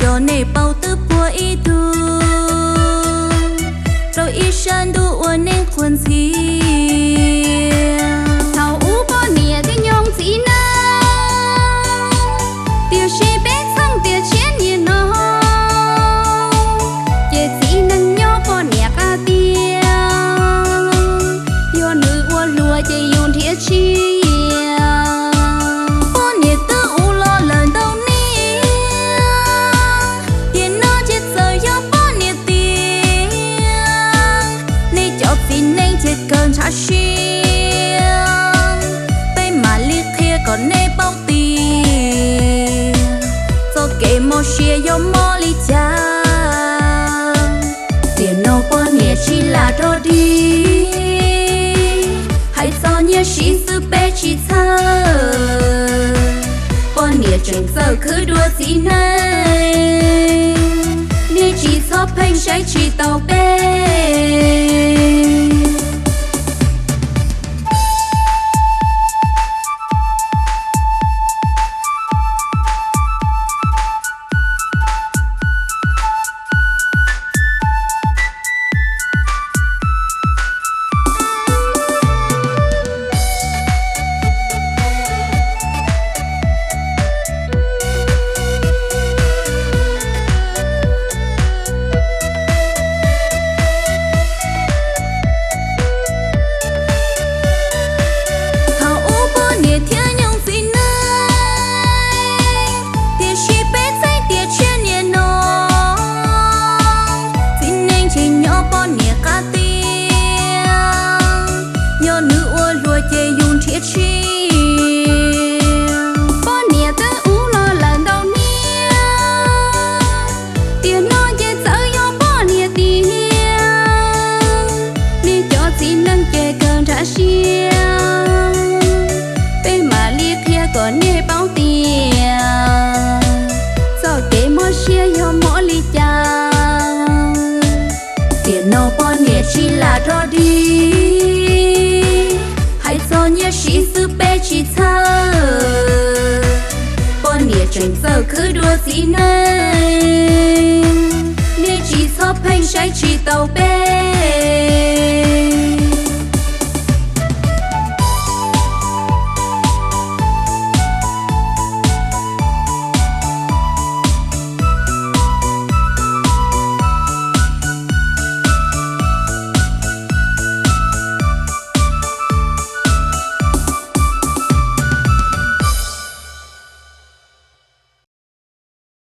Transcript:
Cov nej paub twb puag ib tug rau ib sab ntuj ua neej qhuas ntxhias. Thaum ub poj niam twb nyob txiv neej, tiam sis peb txheej tias tshiab niaj no, ces txiv neej nyob poj niam qab tiaj. Yog nws ua luag ces yus nrhiav tsis yeej. Poj niam twb ua los lawm ntau niaj, tiam no ces txawm yog poj niam tiag. Nej cov txiv neej ces kawg ntshav siab, peb mam li qhia kom nej paub tias txoj kev mob siab yog mob li cas. Tiam no poj niam tsis lam rov dig, hais txog nyiaj siv xwb peb tsis txhawj. Poj niam tseem txawj khwv dua txiv neej, nej tsis txhob pheej saib tsis taus peb. Thaum ub poj niam thiab nyob txiv neej, tiam sis peb txheej tias tshiab niaj no, txiv neej ces nyob poj niam qab tiaj. Yog nws ua luag ces yus nrhiav tsis yeej. Poj niam twb ua los lawm ntau niaj, tiam no ces txawm yog poj niam tiag. Nej cov txiv neej ces kawg ntshav siab, peb mam li qhia kom nej paub tias txoj kev mob siab yog mob li cas. Tiam no poj niam tsis lam rov dig, hais txog nyiaj siv xwb peb tsis txhawj. Poj niam tseem txawj khwv dua txiv neej, nej tsis txhob pheej saib tsis taus peb.